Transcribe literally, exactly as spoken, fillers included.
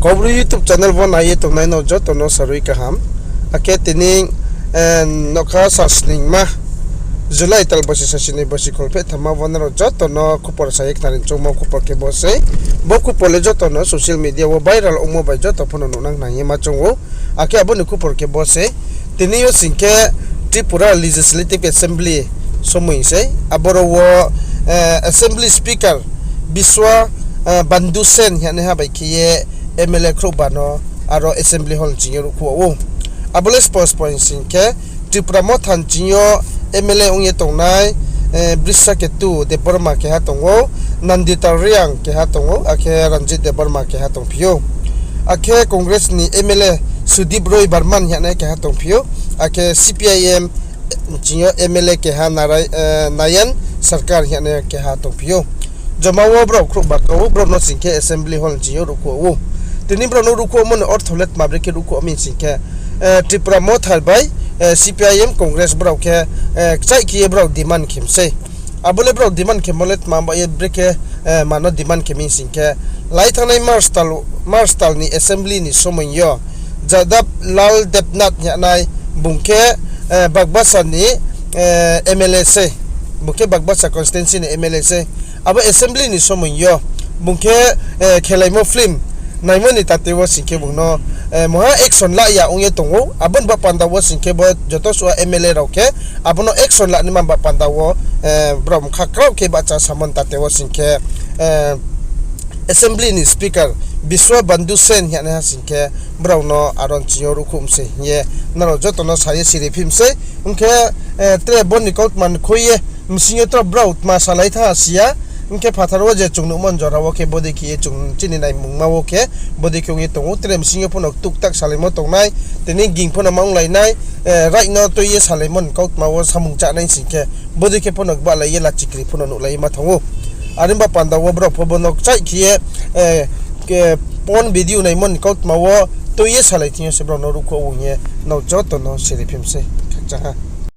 Kaubru YouTube channel wo nai ye tongnai no joto no sarui kaham. Akhe tini, eh, nokha sasningma, July tal bosi sasini bosi kholpheh thamma wo nrao joto no khupor sa ye khnari choungmo khupor khe bo sei. Bo khupor le joto no social media wo viral ongmo bai joto pho no nuhnang nang ye ma choung ou. Akhe abo ni khupor khe bo sei. Tini yo sing khe Tripura Legislative Assembly somoing sei. Aboro wo, eh, Assembly Speaker Biswa, eh, Bandhu Sen hingnaiha bai khe ye M L A khrouhba no aro Assembly Hall ni ching yo ruhkhuh ou. Abo le spo spo hing sing khe Tipra Motha ni ching yo M L A ong ye tongnai, eh, Brisaketu Debbarma keha tong ou, Nandita Reang keha tong ou, akhe Ranjit Debbarma keha tongphi ou. Akhe Congress ni M L A Sudip Roy Barman hingnai keha tongphi ou, akhe C P I M ni ching yo M L A keha Naray-, eh, Nayan Sarkar hingnai keha tongphi ou. Joma wo brao khrouhba kau ou, brao no sing khe Assembly Hall ni ching yo ruhkhuh ou. Tini brao no ruhkhuhmo ni ortho le tma brekhe ruhkhuh mi sing khe, eh, Tipra Motha bai, eh, C P I M Congress brao khe, eh, kchaih khe ye brao demand khe mi sei. Abo le brao demand khemo le tma ba ye brekhe, eh, mano demand khe mi sing khe, lai thanngnai March tal, March tal ni Assembly ni somoing yo Jadab Lal Debnath hingnai bung khe, eh, Bagbasa ni, eh, M L A sei, bung khe Bagbasa constituency ni M L A sei. Abo Assembly ni somoing yo bung khe, eh, khelaimo film naimo ni tate wo sing khe bung no, eh, mungha action la ya ong ye tong ou. Abo ni ba panda wo sing khe bo joto suh M L A rao khe abo no action la naima ba panda wo, eh, brao mkha kraoh khe bahcha samo ni tate wo sing khe, eh, Assembly ni Speaker Biswa Bandhu Sen hingnaiha sing khe brao no aro ni ching yo ruhkhuh mi sei hing ye nrao joto no sa ye siri phi mi sei. Ong khe, eh, tre bo ni kautma ni khui ye bsing yo tre brao tma salai thanng si ya. Ong khe phathar wo je chung nuhmo ni jora wo khe bodei khe ye chung chini naimungma wo khe bodei khe ong ye tong ou. Tre bsing yo pho no tuktak salaimo tongnai, tini ging pho no ma onglai nai, eh, right no tui ye salaimo ni kautma wo samung chánai sing khe bodei khe pho no gbahlai ye lachikri pho no nuhlai ye ma thanng ou. Are ba panda wo brao pho bo no kchaih khe ye, eh, porn video naimo ni kautma wo tui ye salai thing yo se brao no ruhkhuh ou hing ye nrao joto no siri phi mi sei. Khakchang ha.